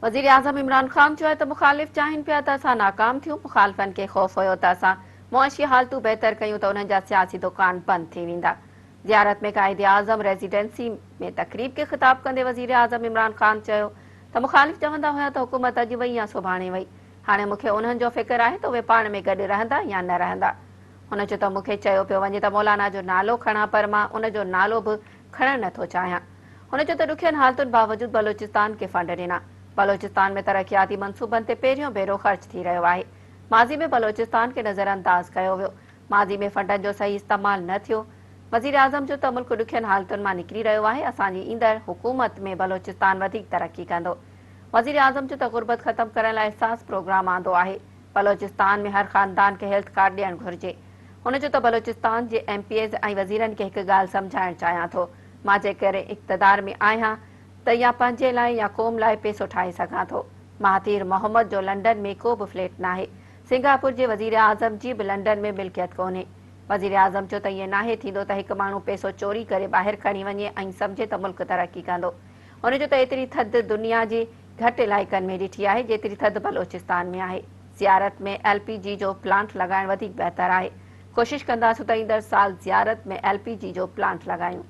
وزيراعظم عمران خان چيو آهي ته مخالف چاهين پيا ته اسان ناڪام ٿيون، مخالفن کي خوف هيو ته اسان معاشي حالتون بهتر ڪيون ته انهن جا سياسي دڪان بند ٿي ويندا. زيارت ۾ قائداعظم ريزيڊنسي ۾ تقريب کي خطاب ڪندي وزيراعظم عمران خان چيو ته مخالف چوندا هيا ته حڪومت اڄ وئي يا سڀاڻي وئي، هاڻي مون کي انهن جو فڪر آهي ته اهي پاڻ ۾ گڏ رهندا يا نه رهندا. هن چيو ته مون کي چيو پيو وڃي ته مولانا جو نالو کڻان پر مان ان جو نالو به کڻڻ نه ٿو چاهيان. هن چيو ته ڏکين حالتن باوجود بلوچستان کي فنڊ ڏنا. بلوچستان ۾ ترقياتي منصوبن تي پهريون ڀيرو خرچ ٿي رهيو آهي. ماضي ۾ بلوچستان کي نظرانداز ڪيو ويو. ماضي ۾ فنڊن جو صحيح استعمال نه ٿيو. وزيراعظم چيو ته ملڪ ڏکين حالتن مان نڪري رهيو آهي، اسان جي ايندڙ حڪومت ۾ بلوچستان وڌيڪ ترقي ڪندو. وزيراعظم چيو ته غربت ختم ڪرڻ لاء احساس پروگرام آندو آهي. بلوچستان ۾ هر خاندان کي هيلٿ ڪارڊ ڏيڻ گهرجي. هن چيو ته بلوچستان جي ايم پي ايز ۽ وزيرن کي هڪ ڳالهه سمجهائڻ چاهيان ٿو، مان جيڪڏهن اقتدار ۾ آهيان ته يا پنهنجي لاء يا قوم لاء پيسو ٺاهي سگهان ٿو. مهاتير محمد جو لنڊن ۾ ڪو به فليٽ ناهي. سنگاپور جي وزيراعظم جي به لنڊن ۾ ملڪيت ڪونهي. وزيراعظم چيو ته ائين ناهي ٿيندو ته هڪ ماڻهو پيسو چوري ڪري ٻاهر کڻي وڃي ۽ سمجهي ته ملڪ ترقي ڪندو. هن چيو ته ايتري ٿڌ دنيا جي گهٽ علائقن ۾ ڏٺي آهي جيتري ٿڌ بلوچستان ۾ آهي. زيارت ۾ ايل پي جي جو پلانٽ لڳائڻ وڌيڪ بهتر آهي. ڪوشش ڪنداسون ته ايندڙ سال زيارت ۾ ايل پي جي جو پلانٽ لڳايون.